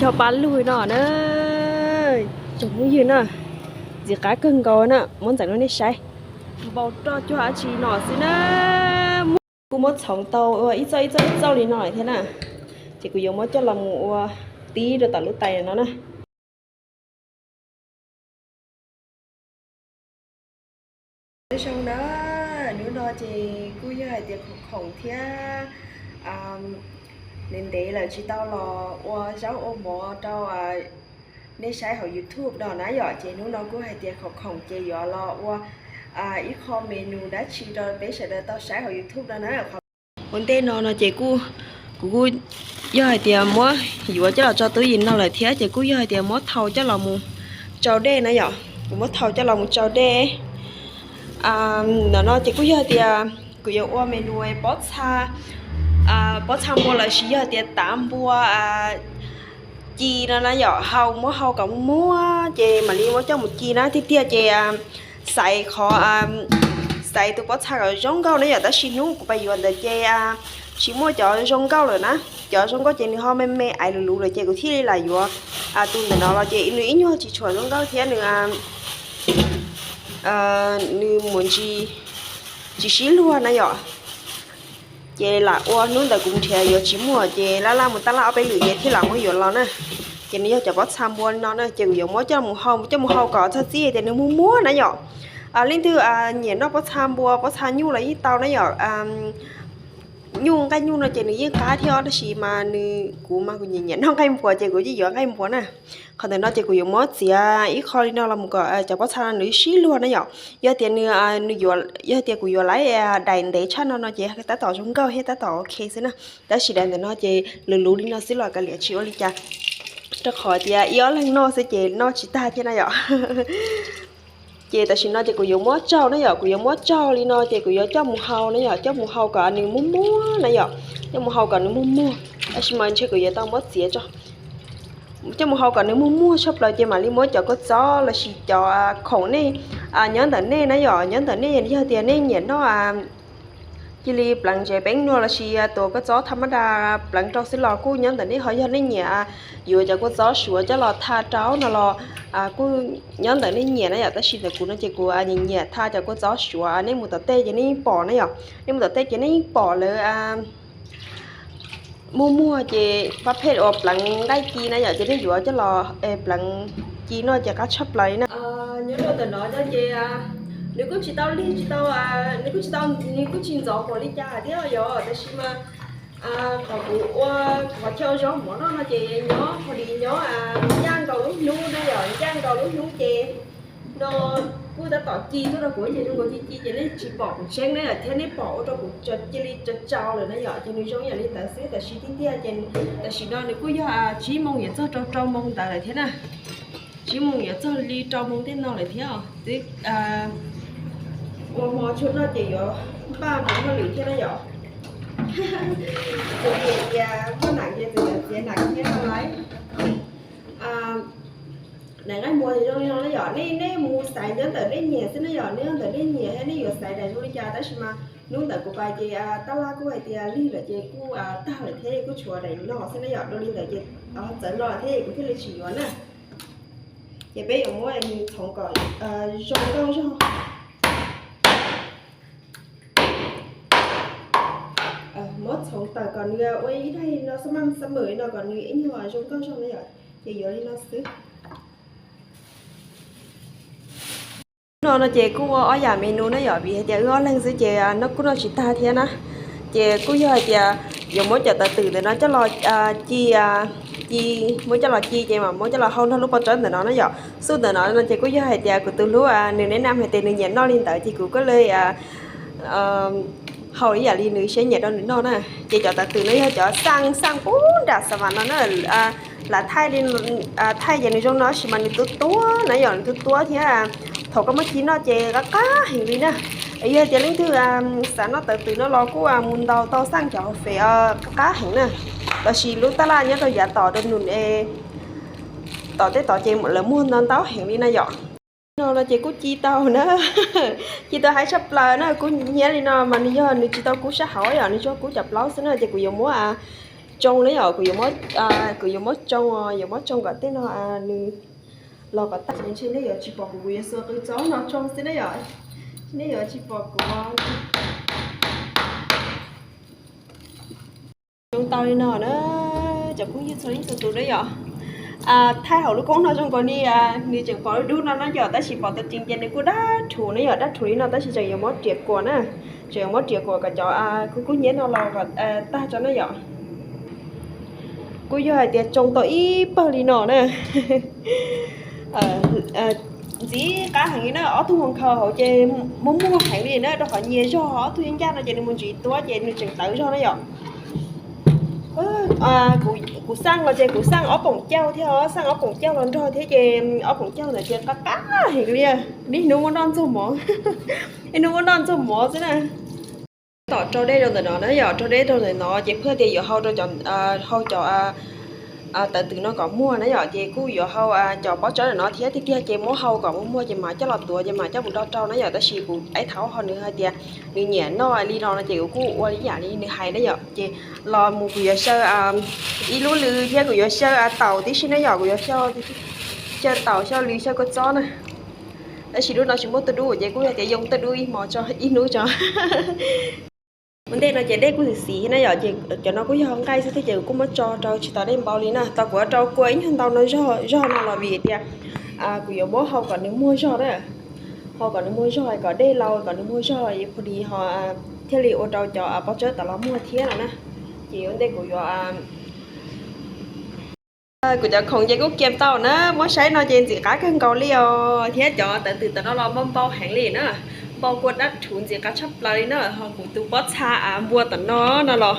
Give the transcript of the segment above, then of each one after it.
Cog pab lug no na, tsoom phooj ywg na, ntxim qab kawg nkaus na, muab ntxeev rau nej saib. Npau roj cuag dab tsi no xwb na. Kuj muab txhoov tau ua ib txoj ib txoj ib txoj li no lawm thiab na, ces kuv yuav muab coj los mus ua tib rau tom lub tais no na. Zoo na, hnub no ces kuj yog hais tias khoom khoom thiab ntev ntev lawm tsis tau los ua zaub ua mov rau nej saib hauv YouTube no na yom. Ces hnub no kuj hais tias khoom khoom ces yuav los ua ib qho menu dab tsi rau peb sawv daws tau saib hauv YouTube no na. Ua ntej no no ces kuv kuj yog hais tias muab yuav coj los tso tub yim no lawm thiab ces kuj yog hais tias muab thau coj los mus tsau dej na yom. Kuv muab thau coj los mus tsau dej. Ntawm no ces kuj yog hais tias kuv yuav ua menu pob txha, pob txha npua los sis yog hais tias tav npua ci no na yom. Hau, muab hau kom muag ces mam li muab coj mus ci na. Tiag tiag ces xaiv qhov, xaiv tus pob txha kom zoo nkauj na yom, tab sis hnub kuv pais yuav ntawd ces tsis muaj cov zoo nkauj lawm na. Cov zoo nkauj ces nws ho me me aiv luv luv lawm ces kuv thiaj li lam yuav tus ntawm no los ces nws ib nyuag tsis tshua zoo nkauj thiab nws, nws mus ntsis tsis sib luag na yom. Ces lam ua hnub ntawd kuv nrhiav yuav tsis muaj ces laj laj mus tab laj ob peb lwm ces thiaj lam muab yuav los na. Ces nws yog cov pob txha npua li no na ces kuv yuav muab coj mus hau, coj mus hau kom txog txij tias nws muag muag na yom. Leej twg nyiam noj pob txha npua pob txha nyuj los yeej tau na yom. Nyuj, nqaij nyuj no ces nws yeej qab thiab tab sis mas nws, kuv mas kuv nyiam nyiam noj nqaij npua ces kuv yeej yuav nqaij npua na. Qhov ntawm no ces kuv yuav muab txiav ib qho li no los mus kom cov pob txha no nws sib luag na yom. Yog tias nws, nws yuav, yog tias kuv yuav lawv daim ntev tshaj no no ces tab tom zoo nkauj thiab tab tom ok xwb na. Tab sis daim ntawm no ces luv luv li no xwb los kav liam tsis ua li cas, rau qhov tias ib ob leeg noj xwb ces noj tsis tag thiab na yom. Ces tam sim no ces kuv yuav muab tsau na yom, kuv yuav muab tsau li no ces kuv yuav coj mus hau na yom, coj mus hau kom nws muag muag na yom, coj mus hau kom nws muag muag. Tab sis mas ntshe kuv yuav tau muab txiav tso. Coj mus hau kom nws muag muag tshaj plaws ces mam li muab cov kua txob los sis cov khoom nej nyob ntawm nej na yom, nyob ntawm nej yog tias nej nyiam noj cia li pleev ntsev peeb nuav los sis tuav kua txob tham mab da pleev rau xwb los kuj nyob ntawm nej, ho yog nej nyiam yuav cov kua txob suav coj los tha rau no los kuj nyob ntawm nej nyiam na yom. Tab sis ntawm kuv no ces kuv nyiam nyiam tha cov kua txob suav, nej mus tom tej ces nej yeej pom na yom, nej mus tom tej ces nej yeej pom lawv muag muag ces pab pheej ua pleev nqaij ci na yom, ces nej yuav coj los pleev ci noj ces qab tshaj plaws li na. Nyob rau ntawm no no ces nws kuj tsis tau lig tsis tau, nws kuj tsis tau, nws kuj tsis ntxov npaum li cas thiab yom, tab sis mas qhov kuv ua, qhov chaw ua zaub mov noj no ces nyob qhov di nyob ncaj nkaus lub hnub na yom, ncaj nkaus lub hnub ces no kuj tab tom ci tuaj rau kuv ces zoo nkaus ci ci ces nej tsis pom kuv tseeb na yom, thiab nej pom ua rau kuv cia li tsaus tsaus lawm na yom, ces nws zoo yam li ntawd xwb. Tab sis tiag tiag ces tam sim no nws kuj yog tsib moos yuav txog rau rau moos ntawd lawm thiab na. Tsib moos yuav txog li rau moos tej no lawm thiab os. Twb ua hmo tshuaj noj ces yuav npaj mus hauj lwm thiab na yom. Ces tias muaj nam ces txawm txiav nam thiab no lawm. Daim nqaij npua ces zoo li no na yom, nej, nej mus xaiv nyob ntawm nej nyiam xwb na yom, nyob ntawm nej nyiam thiab nej yuav xaiv daim zoo li cas, tab sis mas hnub ntawd kuv pais ces tab laj kuj hais tias lig lawm ces kuj tag lawm thiab kuj tshuav daim no xwb na yom, dua li ntawd ces txawv no lawm thiab kuv thiaj li tsis yuav na. Ces peb yuav muab nws txhoov kom zoo nkauj zog. Muab txhoov tawm kom nws ua ib daim no xab maj xab mawm no kom nws ib nyuag zoo nkauj zog na yom, ces yuav li no xwb. No no ces kuj ua ob yam menu na yom, vim hais tias wb ob leeg xwb ces noj kuj noj tsis tag thiab na. Ces kuj yog hais tias yuav muab cov tawv twm ntawm no coj los ci, ci, muab coj los ci ces mam muab coj los hau nrog lub pob tsawb ntawm no na yom. Xub ntawm no no ces kuj yog hais tias kuv tus hlub nws nes nam hais tias nws nyiam noj li ntawd ces kuv kuj li hau ib yam li nws siab nyiam rau nws noj na. Ces cov tawv twm no yog cov xaj xaj pub nram xa vas no na. Lam thaij li, thaij ces nws zoo no tab sis mas nws tuab tuab na yom, nws tuab tuab thiab thaum koj muab ci noj ces qab qab heev li na. Yog tias leej twg xav noj tawv twm no los kuj mus ntaus tau xaj cov hauv fem qab qab heev na. Los sis lub tab laj nyob rau yav tom rau nus tom tej tod ces lawv muag ntau ntau heev li na yom. No no ces kuj ci tau na, ci tau haib tshaj plaws na, kub hnyiab li no mas nws yog nws tsis tau kub sab hauv yom, nws tsuas kub cov plaub xwb na, ces kuv yuav muab Tsoo na yom, kuv yuav muab, kuv yuav muab tsoo, yuav muab tsoo kom tej no nws los kom tag. Ntshe nej yuav tsis pom kuv, kuv yuav xuas qws txob no tsoo xwb na yom. Ntshe nej yuav tsis pom kuv. Tsoo tau li no na, cov phooj ywg txhua leej txhua tus na yom. Thaij hauv lub koob no zoo nkaus li nws tseem pom dub dub no na yom, tab sis pom tau ceev ces nws kuj dab rhuv na yom, dab rhuv li no tab sis tseem yuav muab riam kuam na. Tseem yuav muab riam kuam kom cov kub kub hnyiab no los kom tag tso na yom. Kuj yog hais tias tsoo tau ib pawg li no na. Ntxim qab heev li na, ob tug hluas nkhaus hauv ces muaj muag heev li na, rau qhov nyias zog, ob tug ncaj no ces nws mus ntsis tuab ces nws tseem tawv zog na yom. Kuv xaj los ces kuv xaj ob poom cauj thiab, xaj ob poom cauj los nrog thiab ces ob poom cauj ntawd ces qab qab heev li, niaj hnub muab noj ntxuag mov, niaj hnub muab noj ntxuag mov xwb na. Tom rau dej rau ntawm no na yom, rau dej rau ntawm no ces phaj tias yuav hau rau, hau cov tawv twm no kom muag na yom, ces kuj yuav hau cov pob tsawb ntawm no thiab tiag tiag ces muab hau kom muag muag ces mam coj los tuav ces mam coj mus do rau na yom, tab sis kuv ib thaum ho nws hais tias nws nyiam noj li no no ces kuv kuj ua li yam li nws hais na yom, ces los mus kuv yuav xyaw ib lub lw thiab kuv yuav xyaw taum tib si na yom, kuv yuav xyaw taum xyaw lw xyaw kua txob na. Tab sis lub no tsis muaj tuj dub ces kuj yog tias yoo tuj dub ib hmo tso ib hnub tso. Ua ntej no ces dej kuj xis xis na yom, ces cov no kuj yog nqaij xwb thiab ces kuv kuj muab tso rau tsis tau dej npau li na. Tau kuv rau kua ib nyuag ntau no zog no los vim tias kuv yuav muab hau kom nws muag zog na, hau kom nws muag zog kom dej laus kom nws muag zog es pha li ho thiaj li ua rau cov pob tsawb tawv los muag thiab no na. Ces ua ntej kuv yuav Kuv cov khoom ces kuj kiam tau na, muab saib no ces ntxim qab kawg nkaus li os, thiab cov tawv twm tom no los npau npau heev li na, npau kua dab rhuv ntxim qab tshaj plaws li na. Ho kuv tus pob txha av npua tom no no los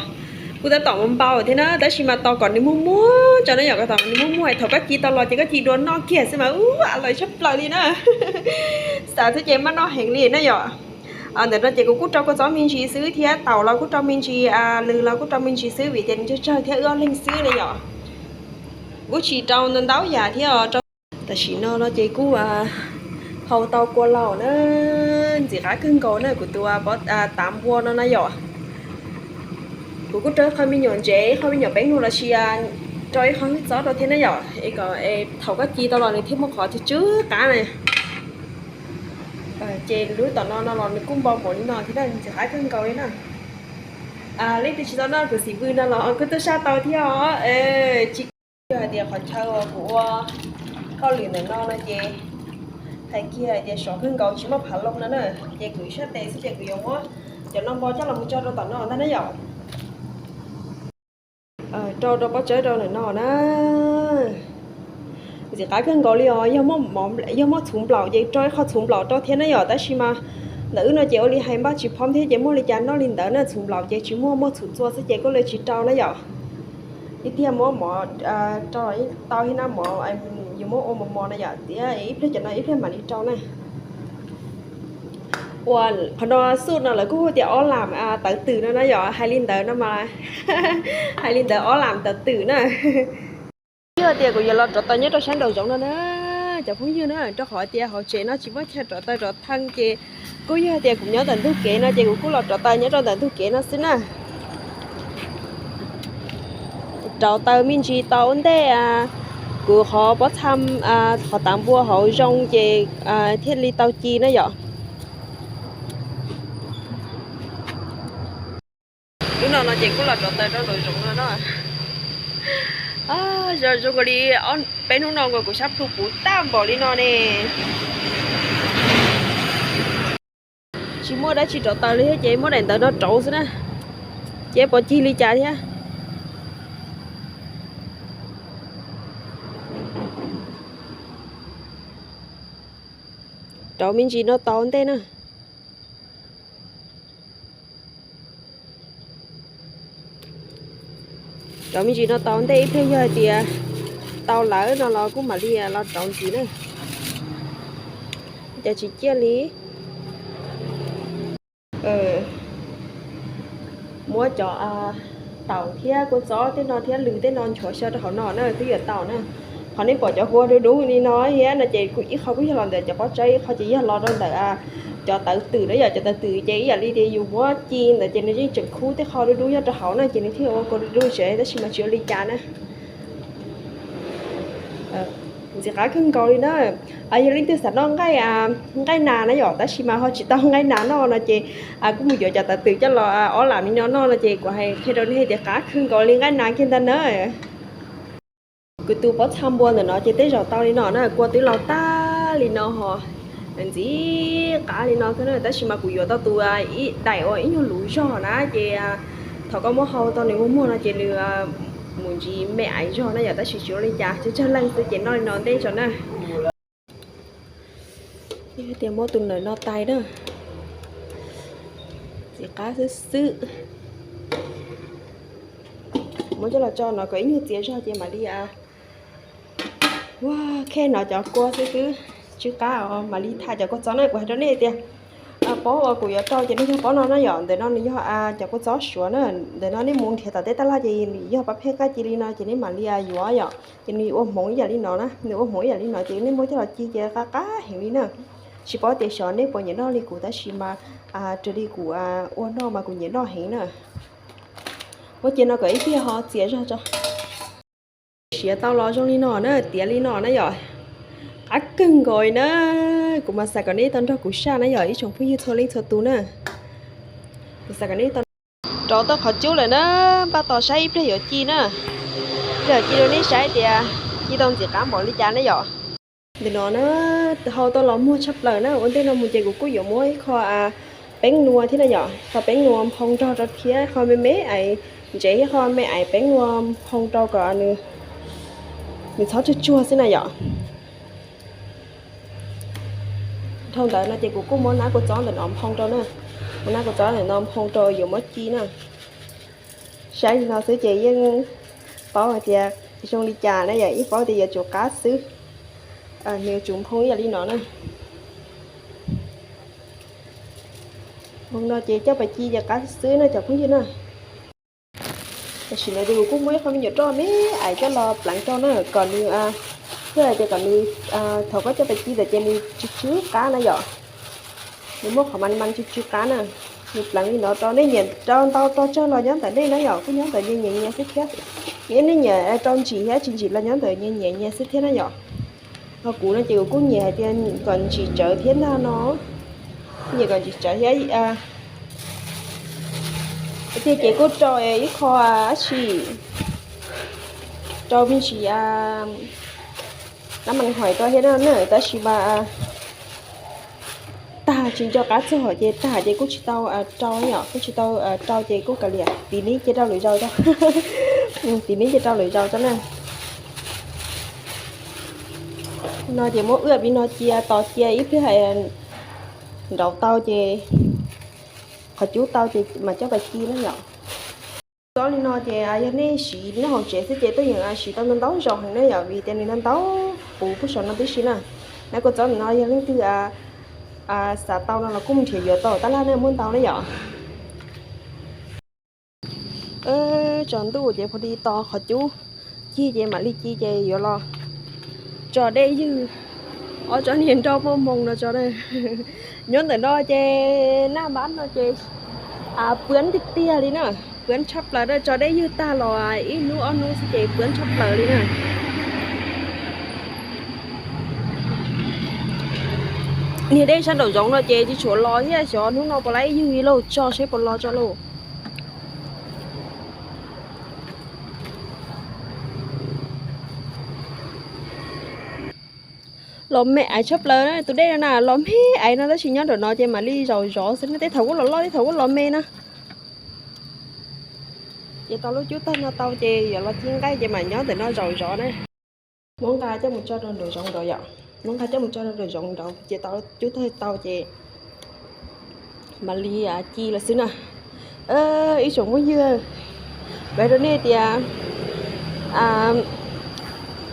kuj tab tom npau thiab na, tab sis mas tos kom nws muag muag tso na yom, kom tos nws muag muag thaum koj ci tau los ces koj ci dua noj kiag xwb mas ub a lawm tshaj plaws li na. Xav xwb ces maj noj heev li na yom. Ntawm no ces kuv kuj rau kua txob me ntsis xwb thiab taum los kuj rau me ntsis, lws los kuj rau me ntsis xwb vim tias nws tsawg tsawg thiab wb ob leeg xwb na yom. Kuj tsis rau ntau ntau yam thiab os. Tam sim no no ces kuj hau tau kua laus na, ntxim qab kawg nkaus na kuv tus tav npua no na yom. Kuv kuj rau ib qho me nyuam ntsev ib qho me nyuam peeb no los sis rau ib qho hwj txob rau thiab na yom, es kom thaum koj ci tau los nws thiaj muaj qhov tsw tsw qab na. Ces lub tom no no los nws kuj npau npaum li no thiab na, ntxim qab kawg nkaus li na. Leej twg tsis tau noj kuv xim vwm no los kuj tuaj saj tau thiab os. Tsis yog hais tias qhov chaw uas kuv ua hauj lwm ntawm no no ces hais kiag hais tias sov kawg nkaus tsis muaj phav loo no na, ces kuv sab tes xwb ces kuv yuav muab cov no npau coj los mus tso rau tom no ntag na yom. Rau rau pob tsawb rau ntawm no na. Ntxim qab kawg nkaus li os, yog muaj txhuv nplaum ces rau ib qho txhuv nplaum rau thiab na yom, tab sis mas ntawm wb no ces ua li hais npaj tsis phom thiab ces muaj li cas noj li ntawd na, txhuv nplaum ces tsis muaj, muaj txhuv txua xwb ces kuj li tsis rau na yom. Ib tiag muab mov rau tau thiab na, mov yus muab ua mos mos na yom, tias ib pliag cov no ib pliag mam li rau na. Ua qhov no xuj no lawv kuj hu tias ob lam tawv twm no na yom, hais li ntawd no mas, hais li ntawd ob lam tawv twm na. Yog tias kuv yuav los rov taws nyob rau sab nraum zoov no na, cov phooj ywg na, rau qhov tias hauv tsev no tsis muaj chaw rov taws rov thee ces kuj yog tias kuv nyob ntawm ntug kev no ces kuv kuj los rov taws nyob rau ntawm ntug kev no xwb na. Rauv taws me ntsis tau ua ntej kuv qhov pob txha, qhov tav npua hauv zoo ces thiaj li tau ci na yom. Lub no no ces kuj los rauv taws rau nraum zoov no na. Zoo nkaus li peb hnub no nkaus kuv sab plhu puv tag npaum li no ne. Tsis muaj dab tsi rauv taws li thiab ces muab daim ntawv no rauv xwb na, ces pom cig li cas thiab. Rauv me ntsis no tau ntej na. Rauv me ntsis no tau ntej, ib pliag yog hais tias tau lawm no los kuj mam li los rauv ntxiv na. Cas tsis ciaj li. Muab cov taum thiab kua txob tej no thiab lws tej no nchuav xyaw rau hauv no na twb yuav tau na. Qhov nej pom cov kua dub dub li no thiab no ces ib qho kuj yog los ntawm cov pob tsawb, ib qho ces yog los rau ntawm cov Cov tawv twm na yom, cov tawv twm ces ib yam li tias yus muab ci ntawd ces nws yeej tseem khub tej qho dub dub nyob rau hauv na, ces nws thiaj ua kua dub dub tsev, tab sis mas tsis ua li cas na. Ntxim qab kawg nkaus li na. Yog leej twg xav noj nqaij, nqaij nas na yom, tab sis mas ho tsis tau nqaij nas noj no ces kuj mus yuav cov tawv twm coj los ob lam li no noj no ces kuv hais qhia rau nej tias qab kawg nkaus li nqaij nas kiag ntag na. Kuv tus pob txha npua ntawm no ces tej zaum tau li no na, kua twb laus tag li no ho ntxim qab li no xwb na, tab sis mas kuv yuav tau tus ib daim uas ib nyuag luv zog na ces thaum koj muab hau tau nws muag muag no ces nws mus ntsis me aiv zog na yom, tab sis tsis ua li cas, tsawg tsawg leej xwb ces noj li no ntej tso na. Tias muab tus ntawm no tais na, ntxim qab xwb xwb. Muab coj los tso no kom ib nyuag txias zog ces mam li ua khej no cov kua xwb xwb. Tsw qab os, mam li tham cov kua txob na, kuv hais rau nej tias pob uas kuv yuav rau ces nws yog pob no na yom, ntawm no nws yog cov kua txob suav na, ntawm no nej mus nrhiav tom tej taj laj ces yog pob pheej qaj ci li no ces nej mam li yuav yom, ces nws ua hmoov ib yam li no na, nws ua hmoov ib yam li no ces nej muab coj los ci ces qab qab heev li na. Tsis paub tias xyov nej puas nyiam noj li kuv tab sis mas raws li kuv ua noj mas kuv nyiam noj heev na. Muab cia no kom ib pliag ho txias zog tso. Siav tau los zoo li no na, tiav li no na yom. Qab kawg nkaus na. Kuv mas xav kom nej tau nrog kuv saj na yom, ib tsoom phooj ywg txhua leej txhua tus na. Kuv xav kom nej tau rau tau qhov cub lawm na, npaj tos saib ib pliag yuav ci na. Ib pliag yuav ci rau nej saib tias ci tau ntxim qab npaum li cas na yom. Ntawm no na, hau tau los muag tshaj plaws na, ua ntej no mus ces kuv kuj yuav muab ib qho peeb nua thiab na yom, qho peeb nua nphoo nrog rau thiab qho me me aiv ntsev thiab qho me aiv peeb nua nphoo rau kom nws txhob tsuag tsuag xwb na yom. Dhau ntawd no ces kuv kuj muab nab kua txob ntawm no nphoo rau na, muab nab kua txob ntawm no nphoo rau yuav muab ci na. Saib li no xwb ces yeej paub hais tias zoo li cas na yom, yeej paub tias yuav tsum qab xwb. Nws yuav tsum nphoo ib yam li no na. Nphoo no ces coj pais ci ces qab xwb na cov phooj ywg na. Tam sim no ces kuv kuj muab ib qho me nyuam roj me aiv coj los pleev rau na kom nws, thiaj hais tias kom nws, thaum koj coj pais ci ntawd ces nws tsw tsw qab na yom. Nws muaj qhov mas mas tsw tsw qab na. Nws pleev li no rau nej nyiam rau ntau rau tsawg los nyob ntawm nej na yom, kuj nyob ntawm nyias nyias nyias xwb thiab. Nej nyiam rau ntsim thiab tsis ntsim los nyob ntawm nyias nyias nyias xwb thiab na yom. Ho kuv no ces kuv kuj nyiam hais tias kom ntsim tsawv thiab ntag no. Nyiam kom ntsim tsawv thiab. Tiag ces kuj rau ib qho dab tsi, rau me ntsis nab mas hais rau thiab na, tab sis mas tag tsis nco qab txog ces tag ces kuj tsis tau rau yom, kuj tsis tau rau ces kuj kav liam, tiv neb cia rau lwm zaus tso. Tiv neb cia rau lwm zaus tso na. No ces muab wb li no cia tos cia ib pliag nraud tau ces qhov cub tau ces mam coj pais ci na yom. Txob li no ces yog nej siv nyob hauv tsev xwb ces tuaj yeem siv tau ntau ntau zaus heev na yom, vim tias nws ntau ntau puv puag saum no tib si na. Nab kua txob no yog leej twg xav tau no los kuj mus nrhiav yuav tau taj laj na, muaj ntau na yom. Tsaus ntuj ces pha li tos qhov cub cig ces mam li ci ces yuav los tso dej ywg ob tsob niag nroj poj moos no tso. Nyob ntawm no ces naj npab no ces puab tiag tiag li na, puab tshaj plaws na, tso dej ywg tag los ib hnub ob hnub xwb ces puab tshaj plaws li na. Niag dej sab nraum zoov no ces tsis tshua los thiab, xyov hnub no puas laib ywg lauj, tso seb puas los tso lauj. Los me aiv tshaj plaws na, tus dej no na los me aiv no, tab sis nyob nraum no ces mam li zaum zov xwb na, tej thaum kuj los loj tej thaum kuj los me na. Ces tau lub cub tawg no tau ces yuav los ci nqaij ces mam nyob ntawm no zaum zov na. Muab nqa coj mus tso rau nraum zoov nraud yom, muab nqa coj mus tso rau nraum zoov nraud ces tau cub tawg tau ces mam li ci lawm xwb na. Ib tsoom phooj ywg, hais rau nej tias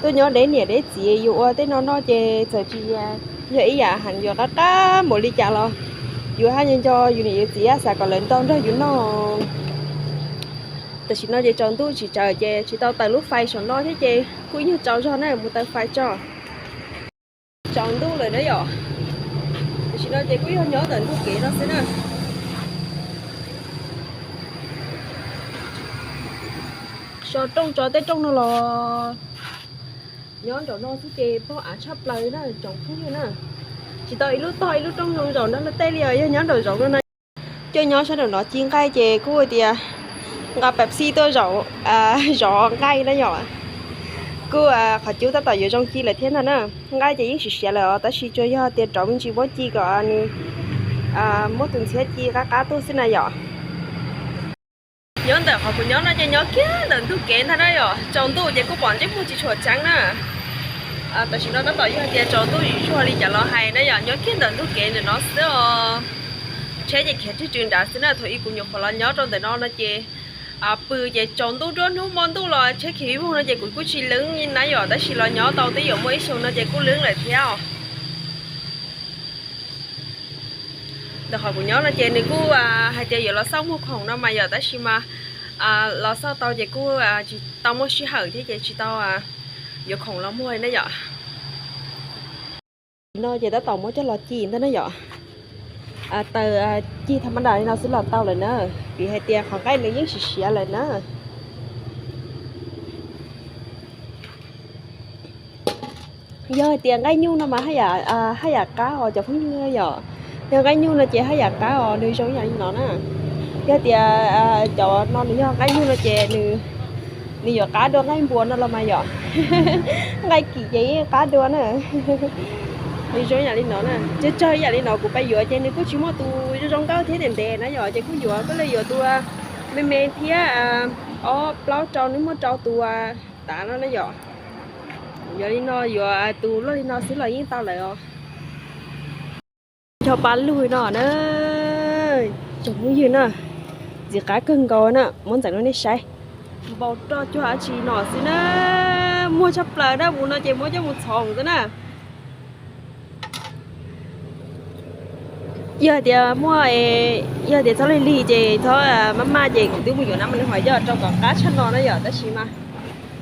tuaj nyob deb niam deb txiv yus ua tej no noj ces txawm tsis yog ib yam heev, yuav qab qab npaum li cas los yus haj nco nco yus niam yus txiv xav kom lawv tau nrog yus noj. Tam sim no ces tsaus ntuj tsis tsawg ces tsis tau taws lub fais saum no thiab ces kuj ib nyuag tsaus zog na, mus taws fais tso. Tsaus ntuj lawm na yom, tam No ces kuj yog nyob ntawm ntug kev no xwb na. So rooj tso tej rooj no los nyob nraum no xwb ces pog av tshaj plaws na tsoom phooj ywg na. Tsis tau ib lub tog ib lub rooj zoo zaum nrog luag tej li os, yog nyob nraum zoov no na. Coj nyob sab nraum no ci nqaij ces kuj tias nqa Pepsi tuaj zov nqaij na yom. Kuj qhov cub tab tom yuav zoo ci lawm thiab ntag na. Nqaij ces yeej siav siav lawm os, tab sis tsuas yog tias rauv me ntsis muab ci kom nws muab tus ntxhiab ci qab qab tuaj xwb na yom. Nyob ntawm qhov kuv nyob no ces nyob kiag ntawm ntug kev ntag na yom. Tsaus ntuj ces kuj pom ntsej muag tsis tshua tseeb na. Tam sim no tab tom yog tias tsaus ntuj zuag li cas los hais na yom, nyob kiag ntawm ntug kev ntawm no xwb os. Tsheb ces khiav rwg rws nrad xwb na, thaum ub kuv nyuam qhuav los nyob rau ntawm no no ces pw ces tsaus ntuj nruab hnub hmo ntuj los tsheb khiav vij voog no ces kuv kuj tsis leeb na yom, tab sis los nyob tau twb yuav muaj ib xyoos no ces kuj leeb lawm thiab os. Ntawm qhov kuv nyob no ces nws kuj hais tias yuav los xauj muag khoom no mas yom, tab sis mas los xauj tau ces kuj tsis tau muaj sij hawm thiab ces tsis tau yuav khoom los muag li na yom. No ces tab tom muab coj los ci ntag na yom. Taws ci tham ma das li no xwb los tau lawm na, vim hais tias qhov nqaij nws yeej siav siav lawm na. Yog hais tias nqaij nyuj no mas haj yam qab os cov phooj ywg yom. Yog nqaij nyuj no ces haj yam qab os, nws zoo ib yam li no na. Yog tias cov no nws yog nqaij nyuj no ces nws yuav qab dua nqaij npua no los mas yom. Nqaij kim ces yeej qab dua na. Nws zoo ib yam li no na, tsawg tsawg ib yam li no kuv pab yuav ces nws kuj tsis muaj tus zoo nkauj thiab ntev ntev na yom, ces kuj yuav kuj li yuav tus me me thiab ob plaub rau nws muaj rau tus tav no na yom. Yog li no yuav tus luaj li no xwb los yeej tau lawm os. Cov pab lug no na, tsoom phooj ywg na, ntxim qab kawg nkaus na, muab ntxeev rau nej saib. Npau roj cuag dab tsi no xwb na, muag tshaj plaws na, mus no ces muab coj mus txhoov xwb na. Yog tias muaj, yog tias txhob lig lig ces txhob maj maj ces kuv twb mus yuav na mas nws ho yog rau kom qab tshaj no na yom, tab sis mas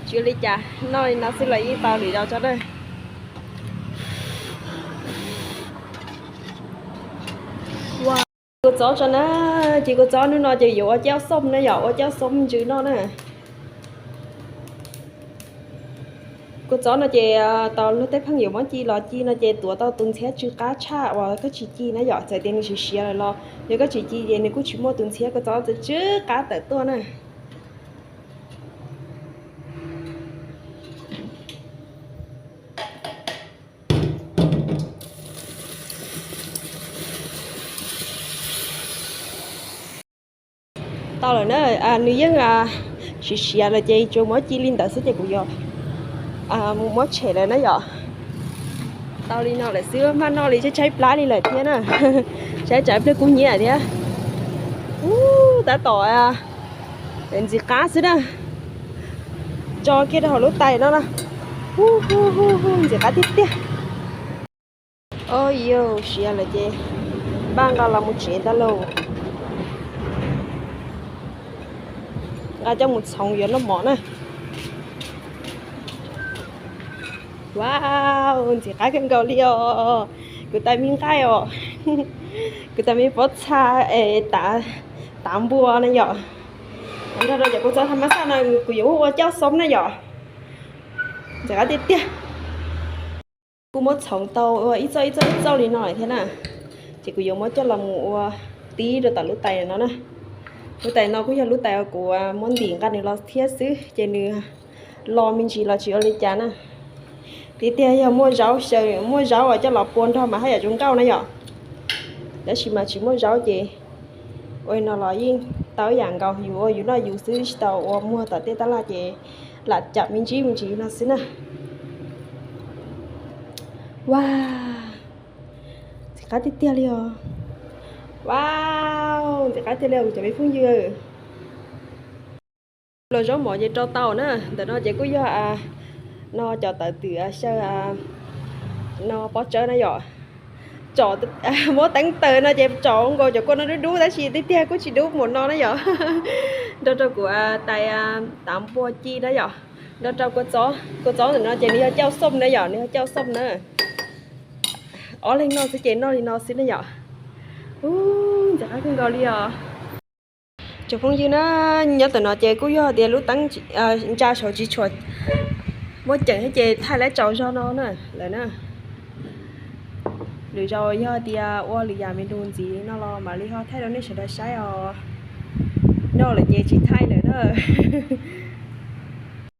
tsis ua li cas, noj li no xwb los yeej tau lwm zaus tso na. Kua txob tso na, ces kua txob hnub no ces yuav ua cauj xom na yom, ua cauj xom ntsws noj na. Kua txob no ces tau luag tej pheej yuav muab ci los ci no ces tuav tau tus ntxhiab tsw qab tshaj uas koj tsis ci na yom, txawm tias nws siav siav lawm los yog koj tsis ci ces nws kuj tsis muaj tus ntxhiab kua txob tsw qab tawm tuaj na. Tau lawm na, nws yeej siav siav lawm ces tsuas muab ci li ntawd xwb ces kuv yuav mus muab tshem lawm na yom. Tau li no lawm xwb, maj noj li tshaib tshaib plab li lawm thiab na. Tshaib tshaib plab kub hnyiab thiab. Ub, tab tom ntxim qab xwb na. Tso kiag rau hauv lub tais no na. Hu hu hu hu, ntxim qab tiag tiag. Au yau, siav lawm ces npaj nqa los mus tsev ntag lauj. Nqa coj mus txhoov yuav noj mov na. Wow, ntxim qab kawg nkaus li os. Kuv tais me nqaij os. Kuv tais me pob txha es tav npua na yom. Nrog rau cov kua txob tham mas xaj no kuv yuav ua cauj xom na yom. Ntxim qab tiag tiag. Kuj muab txhoov tau ua ib txoj ib txoj ib txoj li no lawm thiab na. Ces kuv yuav muab coj los mus ua tib rau tom lub tais no na. Lub tais no kuj yog lub tais uas kuv muab ntim nqa nws los thiab xwb ces nws los me ntsis los tsis ua li cas na. Tiag tiag yog muaj zaub xyaw, muaj zaub uas coj los pua nrog mas haj yam zoo nkauj na yom. Tab sis mas tsis muaj zaub ces ua li no los yeej tau ib yam nkaus, yus ua yus noj yus xwb, tsis tau ua muag tom tej tab laj ces lam cam me ntsis me ntsis no xwb na. Wow, ntxim qab tiag tiag li os. Wow, ntxim qab tiag li os kuv cov me phooj ywg. Los zaub mov ces rau tau na, ntawm no ces kuj yog no cov tawv twm xyaw no pob tsawb na yom. Tsom muab teeb taws no ces tsom nkaus cov kua no dub dub tab sis tiag tiag kuj tsis dub npaum no na yom. Nrog rau kuv tais tav npua ci na yom. Nrog rau kua txob, kua txob ntawm no ces nws yog cauj xom na yom, nws yog cauj xom na. Ob leeg noj xwb ces noj li no xwb ne yom. Ub, ntxim qab kawg nkaus li os. Tsoom phooj ywg na, nyob ntawm no ces kuj yog tias lub teeb ntsa saud tsis tshua muaj ceem thiab ces thaij lawv tsaus zog no na lawm na. Lwm zaus yog tias ua lwm yam me nus ntxiv no los mam li ho thaij rau nej sawv daws saib os. Noj lawm ces tsis thaij lawm na.